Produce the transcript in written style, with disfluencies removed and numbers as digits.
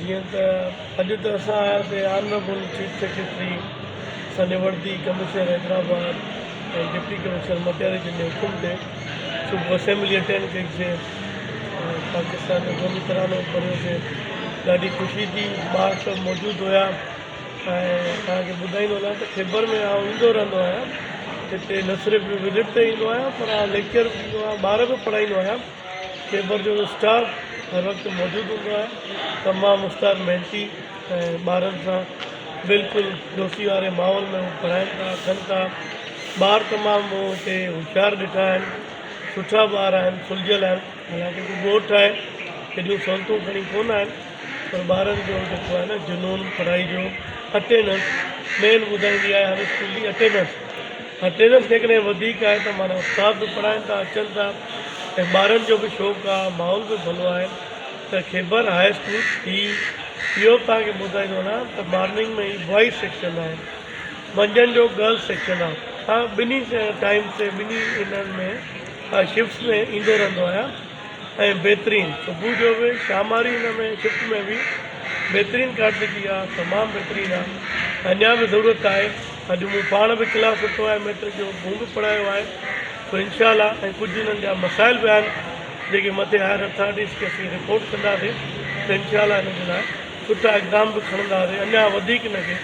جيئن ته اڄ ته اسان آياسين آنريبل چيف سيڪريٽري اسان جي وردي commissioner Hyderabad ۽ deputy commissioner Matiari جن جي حڪم تي صبح اسيمبلي اٽينڊ ڪئي سي ۽ پاڪستان جو قومي ترانو به پڙهيوسي ڏاڍي خوشي ٿي ٻار سڀ موجود هيا ۽ توهان کي ٻڌائيندو هلان ته خيبر ۾ آئون ايندو رهندو آهيان هتي نه صرف وزٽ تي ايندو آهيان پر آئون ليڪچر به ڏيندو آهيان ٻار به پڙهائيندو آهيان خيبر جو اسٽاف هر وقت موجود هوندو آهي تمام استاد محنتي ۽ ٻارن سان بلڪل دوستي واري ماحول ۾ هو پڙهائين ٿا ڪن ٿا ٻار تمام مون هتي هوشيار ڏٺا آهن سٺا ٻار آهن سلجهيل آهن حالانڪه هڪ ڳوٺ آهي ايڏيون سهولتون کڻي ڪونه آهن پر ٻارن جو جيڪو آهي نه جنون پڙهائي جو اٽينڊنس مين ٻڌائيندي آهي هر اسڪول جي اٽينڊنس اٽينڊنس جيڪڏهن وڌيڪ آهي ته معنيٰ استاد به پڙهائين ٿا اچن ٿا ۽ ٻارن جو به شوق آهي ماحول به ڀلو آهي ته خيبر هاء اسڪول هي اهو به توهان کي ٻڌائيندو هلان ته مارننگ ۾ هي بوائز سيڪشن آهي منجهند جو گرلز سيڪشن آهي ها ٻنهي ٽائيم تي ٻنهي انهن ۾ شفٽس ۾ ايندو رهندو آهيان ۽ بهترين صبح جو به شام واري ان ۾ شفٽ ۾ به بهترين ڪارڪردگي آ تمام بهترين آ اڃا به ضرورت آهي اڄ مون پاڻ به ڪلاس ورتو آهي ميٽرڪ جو مون به پڙهايو آهي سو انشاء الله ۽ ڪجهه انهن جا مسائل به آهن جيڪي مٿي هائر اٿارٽيز کي اسين رپورٽ ڪنداسين ته انشاء الله ان جي لاء سٺا اقدام به کڻنداسين اڃا وڌيڪ ان کي.